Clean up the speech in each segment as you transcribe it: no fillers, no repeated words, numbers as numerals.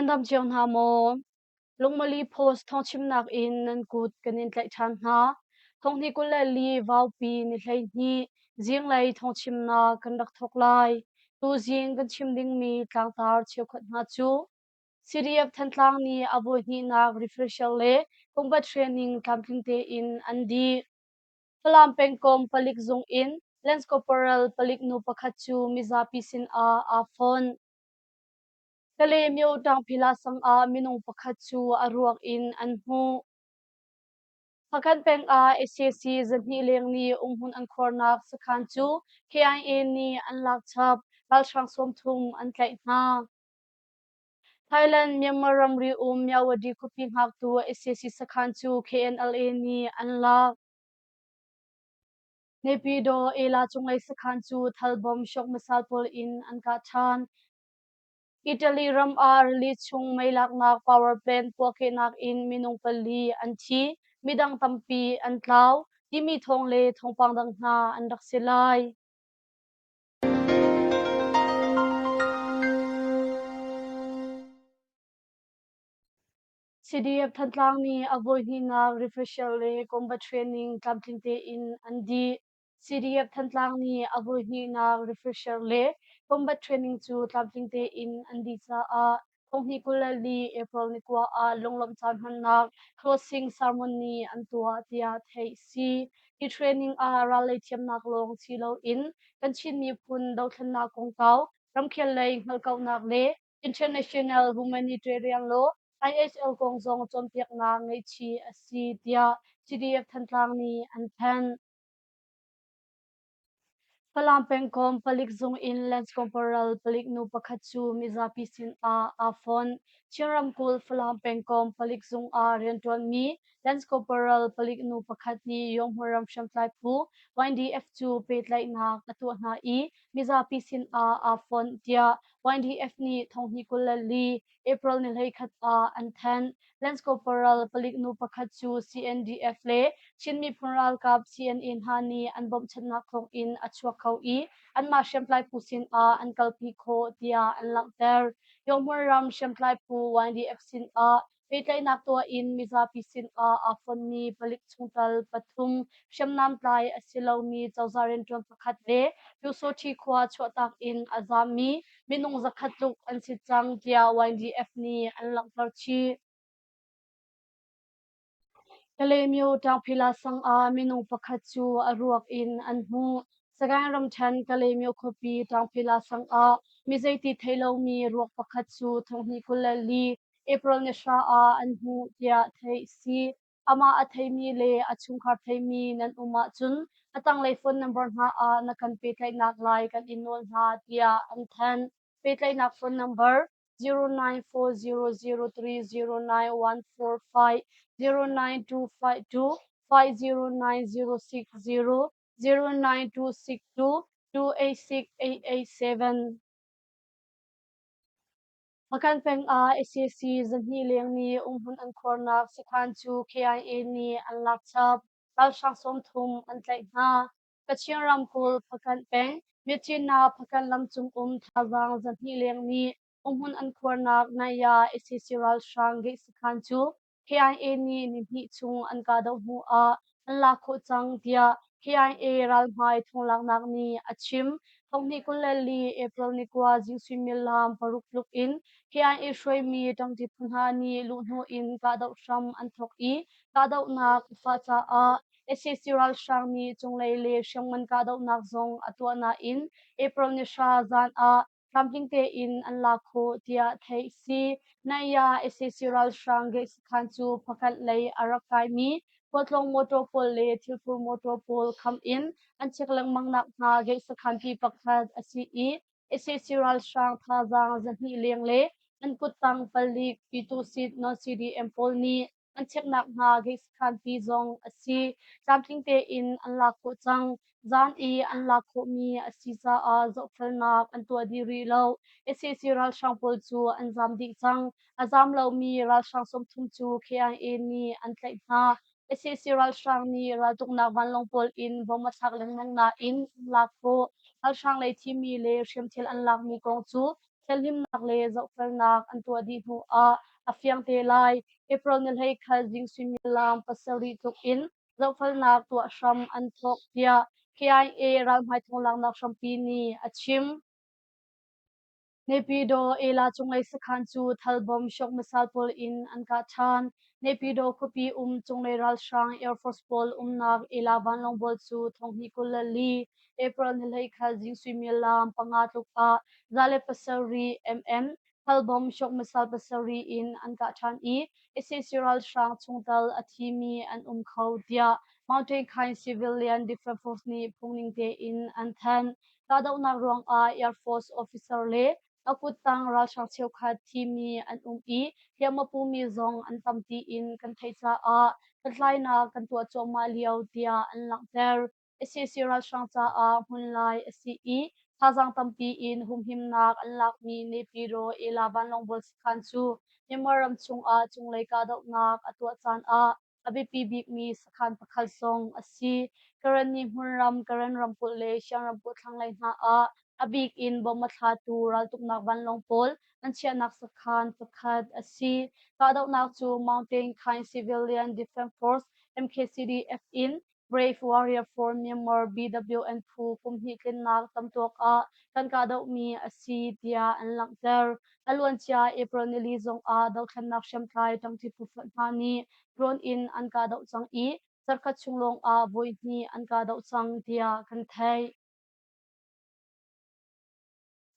Nan dam cio hna maw? Lungmali Post thawngchimnak in nan kut kan in tlaih ṭhan hna. Thonghni 24 Vaupi ni 12 zinglei thawngchimnak kan rak thawk lai. Tuzing kan chim dingmi tlangtar cheukhat hna cu CDF Thantlang nih a voihnihnak refresher le combat training tlamtling tein an dih. Falam pengkomh palik zung in Lance Corporal palik nu pakhat cu mizapi sinah aa fonh. Kalaymyo Ṭangphila sang ah minung pakhat cu a ruak in an hmuh. Hpakant peng ah sac 200 leng nih umhmun an khuarnak sakhan cu KIA nih an lak chap, ralhrang 30 an tlaih hna. Thailand Myanmar ramri um Myawaddy khuapi hngaktu sac sakhan cu KNLA nih an lak. Naypyidaw Ela cunglei sakhan cu thal bom shock missile pawl in an kah ṭhan. Italy ram ah rili chung mei laknak power plant puahkehnak in minung pali an thi, midang tampi an tlau, timi thawng le thawngpang dang hna an rak si lai. CDF Thantlang nih a voihnihnak refresher le combat training tlamtling tein an dih. CDF Thantlang nih a voihnihnak refresher le combat training cu tlamtling tein an dih caah 2024 April ni kua ah lunglawmh caan hmannak closing sermon nih an tuah tiah theih si. Hi training ah ral lei thiamnak lawng si loin kan Chin miphun dothlennak kongkau, ramkhel lei hngalhkauhnak le International Humanitarian Law IHL kong zong cawnpiaknak ngeihchih a si tiah CDF Thantlang nih an thanh. Falam pengkomh palik zung in Lance Corporal palik nu pakhat cu mizapi sinah aa fonh. Chin ramkulh Falam pengkomh palik zung ah rianṭuanmi Lance Corporal palik nu pakhat nih Yonghmun ram hriamtlai phu YDF cu pehtlaihnak a tuah hna i mizapi sinah aa fonh tiah YDF nih thonghnih 24 April ni 11 ah an thanh. Lance Corporal palik nu pakhat cu CNDF le Chin Miphun Ralkap CNA hna nih an bawmhchanhnak thawngin a chuak kho i anmah hriamtlai phu sinah an kalpi khawh tiah an langhter. Yonghmun ram hriamtlai phu YDF sinah pehtlaihnak tuah in mizapi sinah aa fonmi palik chungtel pathum hriamnam tlai a si lomi cozah rianṭuan pakhat le Pyusawṭhi khua chuahtak in a zaammi minung 100 tluk an si cang tiah YDF nih an langhter chih. Kalaymyo Ṭangphila sang ah minung pakhat cu a ruak in an hmuh. Sagaing ramṭhen Kalaymyo khuapi Ṭangphila sang ah mi zeiti thei lomi ruak pakhat cu thonghnih 24 April ni hra ah an hmuh tiah theih si. Amah a theimi le a chungkhar theimi nan um ahcun a tanglei phone number hna ah na kan pehtlaihnak lai kan in nawl hna tiah an thanh. Pehtlaihnak phone number 0940030914 09252 509060 09262 286887. Hpakant peng ah sac 200 leng nih umhmun an khuarnak sakhan cu KIA nih an lak chap. Ralhrang 30 an tlaih hna. Kachin ramkulh Hpakant peng Myitkyina Hpakant lamcung um thazaang 200 leng nih umhmun an khuarnak Naya sac ralhrang gate sakhan cu KIA nih nihnih chung an kahdoh hnu ah an lak khawh cang tiah KIA ralhmai thonglaknak nih a chim. Thonghnih 24 April ni kua zing suimilam paruk tluk in KIA hruaimi ṭangṭi phu hna nih luhhnawh in kahdoh hram an thawk i kahdohnak a fah caah sac ralhrang nih cunglei le hriamngan kahdohnak zong a tuah nain April ni hra zan ah tlamtling tein an lak khawh tiah theih si. Naiya sac ralhrang gate sakhan cu Hpakant lei a rak kaimi khualtlawng motor pawl le thilphur motor pawl kham in an check lengmang nak hna gate sakhan pi pakhat a si i sac ralhrang thazaang 200 leng le an kuttang palik Pyitusit non-CDM pawl nih an cheknak hna gate sakhan pi zong a si. Tlamtling tein an lak khawh cang. Zan i an lak khawhmi a si caah zohfelnak an tuah dih rih lo. Sac ralhrang pawl cu an zaam dih cang. A zaam lomi ralhrang 30 cu KIA nih an tlaih hna. Sac ralhrang nih raltuknak vanlawng pawl in bom a thlak lengmang nain an lak khawh. Ralhrang lei thimi le hriamthil an lakmi kong cu. Thianhlimnak le zohfelnak an tuah dih hnu ah a fiang te lai. April ni 21 zing suimilam 7 tluk in zohfelnak tuah hram an thawk tiah KIA ralhmai thonglaknak hrampi nih a chim. Naypyidaw Ela cunglei sakhan cu thal bomb shock missile pawl in an kah ṭhan. Naypyidaw khuapi um cunglei ralhrang Air Force pawl umnak Ela vanlawng bual cu 2024 April ni 21 zing suimilam 5 tluk ah 107 mm thal bomb shock missile 7 in an kah ṭhan i sac ralhrang chungtel a thimi an um kho tiah Mountain Khaing Civilian Defense Force nih phungning tein an thanh. Kahdohnak ruangah Air Force officer le a kuttang ralhrang cheukhat thimi an um i hliamhma pumi zong an tam tiin kan theih caah hlathlainak kan tuah cuahmah lio tiah an langhter. Sac ralhrang caah hmunlai a si i thazaang tampi in humhimnak an lakmi Naypyidaw Ela vanlawngbual sakhan cu Myanmar ram chungah cunglei kahdohnak a tuah caan ah a biapi bikmi sakhan pakhat zong a si. Karenni hmunram, Karen ramkulh le Shan ramkulh thlanglei hna ah a bik in bomb a thlatu raltuknak vanlawng pawl an chiahnak sakhan pakhat a si. Kahdohnak cu Mountain Khaing Civilian Defense Force MKCDF in Brave Warrior for Myanmar BWN phu kum hnih tlinnak tamtuak ah kan kahdohmi a si tiah an langhter. A luancia April nili zongah dothlennak hriamtlai ṭangṭi phu fonh hna nih drone in an kahdoh cang i zarhkhat chung lawngah voihnih an kahdoh cang tiah kan theih.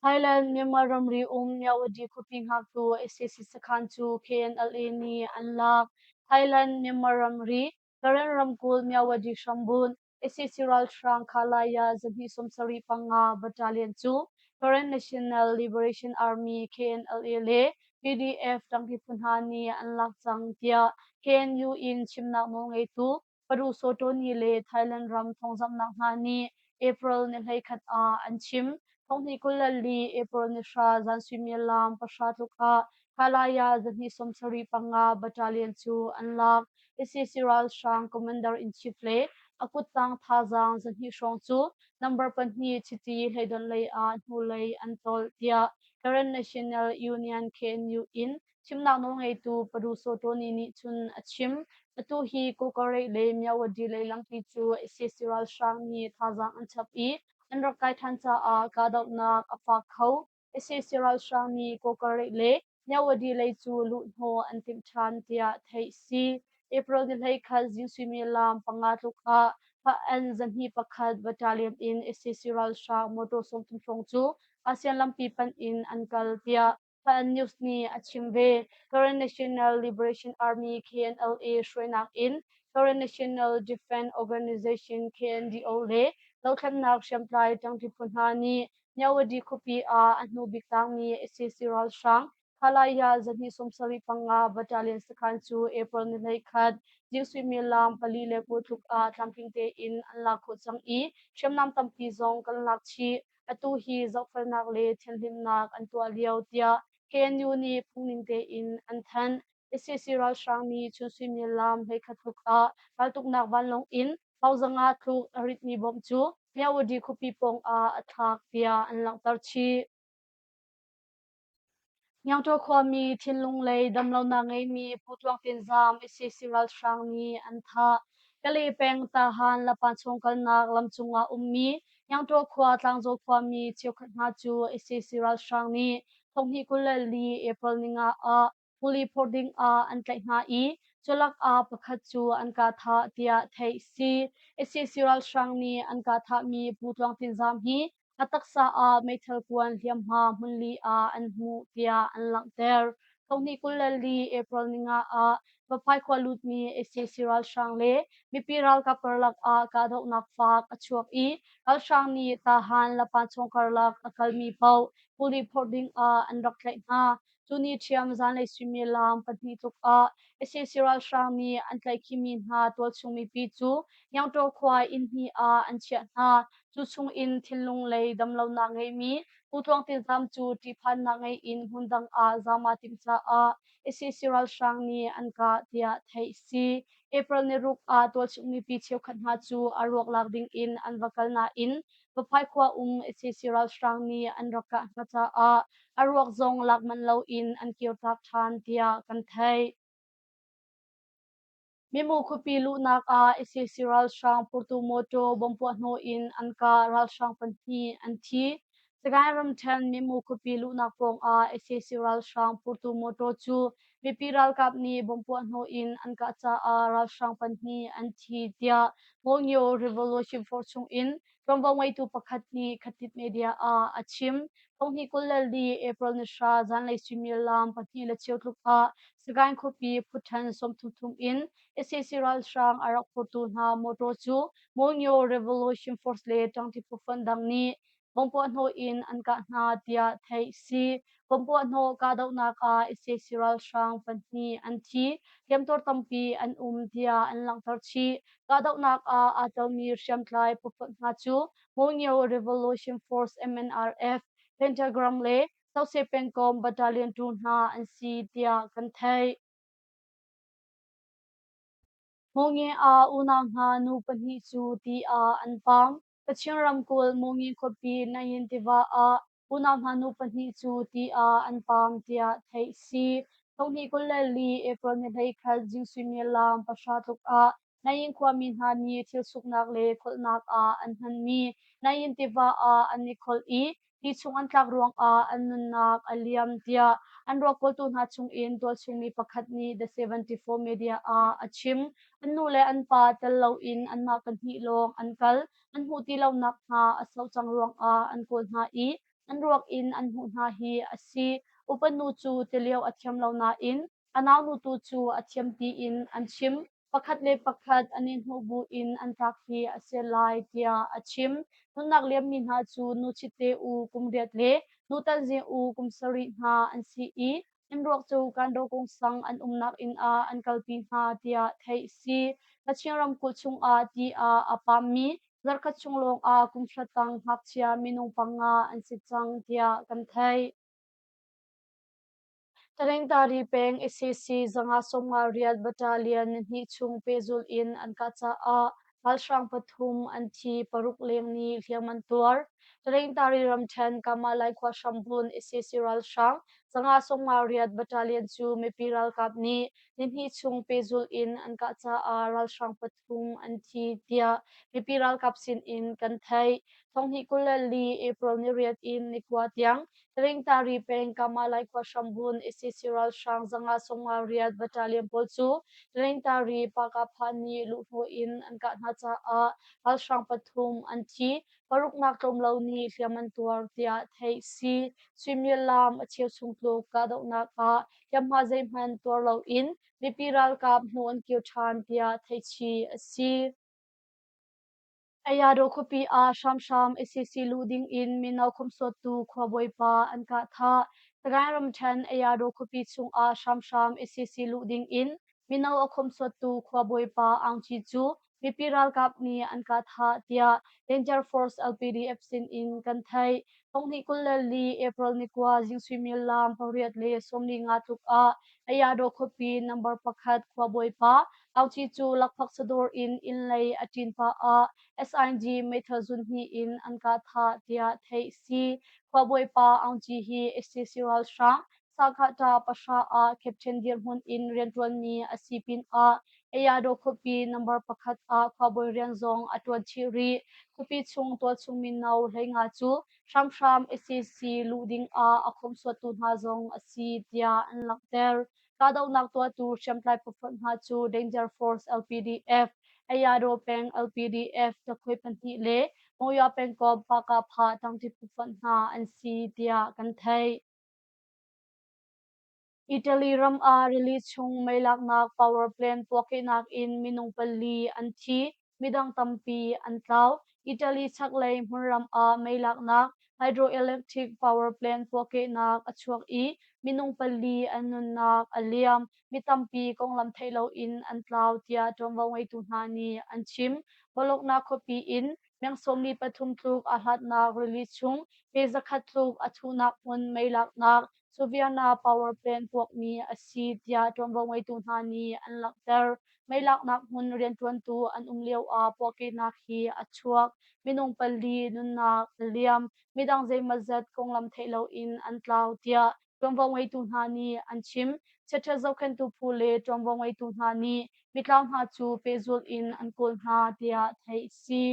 Thailand Myanmar ramri um Myawaddy khuapi hngaktu sac sakhan cu KNLA nih an lak. Thailand Myanmar ramri Karen ramkulh Myawaddy hrambun sac ralhrang Khalaya 275 Battalion cu Karen National Liberation Army KNLA le PDF ṭangṭi phu hna nih an lak cang tiah KNU in chimnak nawlngeitu Paru Sotoni le Thailand ram thawngzamhnak hna nih April ni 11 ah an chim. 2024 April ni 10 zan suimilam 9 tluk ah Kalaya 275 Battalion cu an lak. Sac ralhrang Commander-in-Chief le a kuttang thazaang 200 hrawng cu number 2 chiti hleidonh lei ah hnulei an tolh tiah Karen National Union KNU in Chimnak nawlngeitu Padu Sotoni nih cun a chim. Atu hi Kawkarei le Myawaddy lei lampi cu sac ralhrang nih thazaang an chap i an rak kai ṭhan caah kahdohnak a fak kho. Sac ralhrang nih Kawkarei le Myawaddy lei cu luhhnawh an timh ṭhan tiah theih si. April ni 21 zing suimilam 5 tluk ah Hpa-an 201 Battalion in sac ralhrang motor 30 hrawng cu ASEAN lampi panh in an kal tiah Hpa-an News nih a chim ve. Karen National Liberation Army KNLA hruainak in Karen National Defense Organization KNDO le dothlennak hriamtlai ṭangṭi phu hna nih Myawaddy khuapi ah a hnu bik tangmi sac ralhrang Khalaya 275 Battalion sakhan cu April ni 21 zing suimilam 4:20 tluk ah tlamtling tein an lak khawh cang i hriamnam tampi zong kan lak chih. Atu hi zohfelnak le thianhhlimhnak an tuah lio tiah KNU nih phungning tein an thanh. Sac ralhrang nih chun suimilam 11 tluk ah raltuknak vanlawng in pauzanga tluk a ritmi bomb cu Myawaddy khuapi pawng ah a thlak tiah an langhter chih. Hniangṭaw khuami thinlung lei damlonak ngeimi Pu Tluang Tin Zam sac ralhrang nih an thah. Kalay peng Tahan Lapan chung kalnak lam cungah ummi Hniangṭaw khua Tlangzawl khuami cheukhat hna cu sac ralhrang nih 2024 April ninga ah kuli phorh ding ah an tlaih hna i culak ah pakhat cu an kah thah tiah theih si. Sac ralhrang nih an kah thahmi Pu Tluang Tin Zam hi a taksa ah meithal kuan hliamhma hmunli ah an hmuh tiah an langhter. 2024 April ninga ah Vaphai khua lutmi sac ralhrang le mipi ralkap karlak ah kahdohnak faak a chuak i ralhrang nih Tahan Lapanchawng karlak a kalmi paoh kuli phorh ding ah an rak tlaih hna. Cu ni ṭhiam zanlei suimilam 2 tluk ah sac ralhrang nih an tlaihkhihmi hna tualchung mipi cu Hniangṭaw khua inn hnih ah an chiah hna. Cu chungin thinlung lei damlonak ngeimi Pu Tluang Tin Zam cu ṭihphannak ngei in hmundang ah zaam aa timh caah sac ralhrang nih an kah tiah theih a si. April niruk ah tualchung mipi cheukhat hna cu a ruak lak ding in an va kal nain Vaphai khua um sac ralhrang nih an rak kah hna caah a ruak zong lak manh loin an kirtak ṭhan tiah kan theih. Mimu khuapi luhnak ah sac ralhrang phurtu mawṭaw bomb puahhnawh in an kah, ralhrang pahnih an thi. Sagaing ramṭhen Mimu khuapi luhnak pawngah sac ralhrang phurtu mawṭaw cu mipi ralkap nih bomb puahhnawh in an kah caah ralhrang pahnih an thi tiah Monyio Revolution Force chungin ṭuanvo ngeitu pakhat nih Khatit Media ah a chim. Thonghnih 24 April ni 10 zanlei suimilam 2:15 tluk ah Sagaing khuapi Phuthan 33 in sac ralhrang a rak phurtu hna motor cu Monyio Revolution Force le ṭangṭi phu dang nih bomb puahhnawh in an kah hna tiah theih si. Bomb puahhnawh kahdohnak ah sac ralhrang pahnih an thi, hliamtuar tampi an um tiah an langhter chih. Kahdohnak ah aa telmi hriamtlai phu hna cu Monyio Revolution Force MNRF, Pentagram le Sose pengkomh Battalion 2 hna an si tiah kan theih. Monge ah unau hna nu pahnih cu ti ah an paam. Kachin ramkulh Mongi khuapi Nayin tiva ah unau hna nu pahnih cu ti ah an paam tiah theih si. Thonghnih 24 April ni 11 zing suimilam 9 tluk ah Nayin khuami hna nih thil suknak le kholhnak ah an hmanmi Nayin tiva ah an i kholh i ti chung an tlak ruangah an nunnak a liam tiah an ruak kawltu hna chungin tualchungmi pakhat nih The 74 Media ah a chim. An nu le an pa tel loin anmah pahnih lawng an kal. An hmuh ti lonak hna a sauh cang ruangah an kawl hna i an ruak in an hmuh hna hi a si. Upa nu cu tilio a thiam lo nain a naunu tu cu a thiam tiin an chim. Pakhat le pakhat an i hnuh buin an tlak hi a si lai tiah a chim. Nunnak liammi hna cu nu chite u kum 8 le nu tanzing u kum 7 hna an si i an ruak cu Kandawkung sang an umnak inn ah an kalpi hna tiah theih si. Kachin ramkulh chungah ti ah a pammi zarkhat chung lawngah kum hra tang ngakchia minung panga an si cang tiah kan theih. Taningtari peng sac 158 Battalion nihnih chung pehzulh in an kah caah ralhrang pathum an thi, paruk leng nih hliam an tuar. Taningtari ramṭhen Kamalai khua hrambunh sac ralhrang 158 Battalion cu mipi ralkap nih nihnih chung pehzulh in an kah caah ralhrang pathum an thi tiah mipi ralkap sin in kan theih. Thonghnih 24 April ni 8 in ni 9 tiang Ringtari peng Kamalai khua hrambun sac ralhrang 158 battalion pawl cu Ringtari Pakapha nih luhhnawh in an kah hna caah ralhrang pathum an thi, paruknak tlawm lo nih hliam an tuar tiah theih si. Suimilam a cheu chung tluk kahdohnak ah hliamhma zeihmanh tuar loin mipi ralkap hnu an kir ṭhan tiah theihchih a si. Ayadaw khuapi ah hramhram sac luh ding in mino khawmhsuattu khuabawipa an kah thah. Sagaing ramṭhen Ayadaw khuapi chungah hramhram sac luh ding in mino a khawmhsuattu khuabawipa Aung Kyi cu mipi ralkap nih an kah thah tiah Ranger Force LPDF sin in kan theih. Thonghnih 24 April ni 9 zing suimilam 8:45 tluk ah Ayadaw khuapi number 1 khuabawipa Auci cu lakphak sadawr in inn lei a ṭin pah ah SIG meithal zun hnih in an kah thah tiah theih si. Khuabawipa Aung Ci hi sac ralhrang Sakha 9 ah captain dirhmun in rianṭuanmi a si pinah Ayadaw khuapi number 1 ah khuabawi rian zong a ṭuan chih rih. Khuapi chung tualchung mino 15 cu hramhram sac luh ding ah a khawmhsuattu hna zong a si tiah an langhter. Kahdohnak tuahtu hriamtlai phufonh hna cu Danger Force LPDF, Ayadaw peng LPDF takhoi pahnih le Monywa pengkomh Pakapha ṭangṭi phufonh hna an si tiah kan theih. Italy ram ah rili chung mei laknak power plant puakkehnak in minung pali an thi, midang tampi an tlau. Italy chaklei hmunram ah mei laknak hydroelectric power plant puakkehnak a chuak i minung pali an nunnak a liam. Mi tampi konglam theih loin an tlau tiah ṭuanvo ngeitu hna nih an chim. Bologna khuapi in meng 43 tluk aa hlatnak rili chung pe zakhat tluk a thuhnak hmun mei laknak Suviana power plant puakmi a si tiah ṭuanvo ngeitu hna nih an langhter. Mei laknak hmun rianṭuantu an um lioah puahkehnak hi a chuak. Minung pali nunnak a liam. Midang zeimawzat konglam theih loin an tlau tiah ṭuanvo ngeitu hna nih an chim. Chiaṭhat zohkhenhtu phu le ṭuanvo ngeitu hna nih mitlau hna cu pehzulh in an kawl hna tiah theih a si.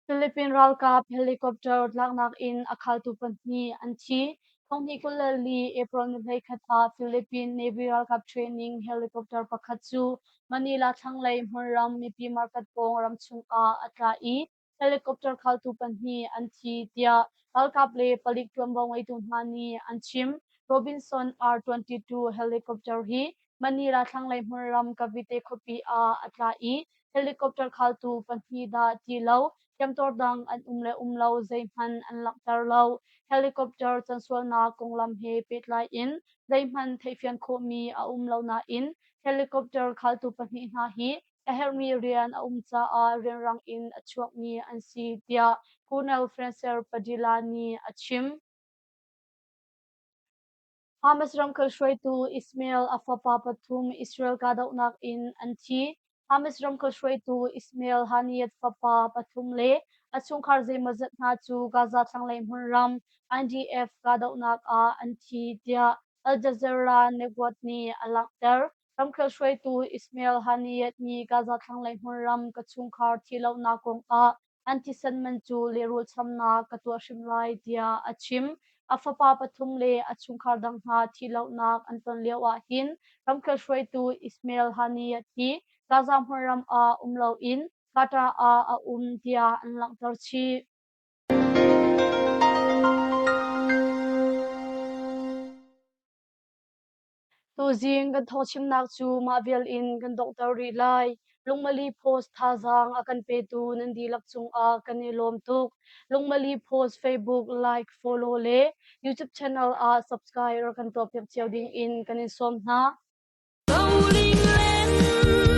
Philippine ralkap helicopter tlaknak in a khaltu pahnih an thi. Thonghnih 24 April ni 11 ah Philippine Navy ralkap training helicopter pakhat cu Manila thlanglei hmunram mipi market pawng ram chungah a tla i helicopter khaltu pahnih an thi tiah ralkap le palik ṭuanvo ngeitu hna nih an chim. Robinson R-22 helicopter hi Manila thlanglei hmunram Cavite khuapi ah a tla i helicopter khaltu pahnih dah ti lo hliamtuar dang an um le um lo zeihmanh an langhter lo. Helicopter cansualnak konglam he pehtlai in zeihmanh theihfian khawhmi a um lo nain helicopter khaltu pahnih hna hi a herhmi rian a um caah rianrang in a chuakmi an si tiah Colonel Francer Padilla nih a chim. Hamas ramkhel hruaitu Ismail a fapa pathum Israel kahdohnak in an thi. Hamas ramkhel hruaitu Ismail Haniyeh fapa pathum le a chungkhar zeimawzat hna cu Gaza thlanglei hmunram IDF kahdohnak ah an thi tiah Al Jazeera Network nih a langhter. Ramkhel hruaitu Ismail Haniyeh nih Gaza thlanglei hmunram ka chungkhar thihlohnak kongah an thisen man cu lehrul chamnak ka tuah hrim lai tiah a chim. A fapa pathum le a chungkhar dang hna thihlohnak an ton lio ah hin ramkhel hruaitu Ismail Haniyeh hi Gaza hmunram ah um loin Qatar ah a um tiah an langhter chih. Tuzing kan thawngchimnak cu mah vial in kan donghter rih lai. Lungmali Post thazaang a kan petu nan dihlak cungah kan i lawm tuk. Lungmali Post Facebook like, follow le YouTube channel ah subscribe rak kan tuahpiak cio ding in kan in sawm hna. Rolling land.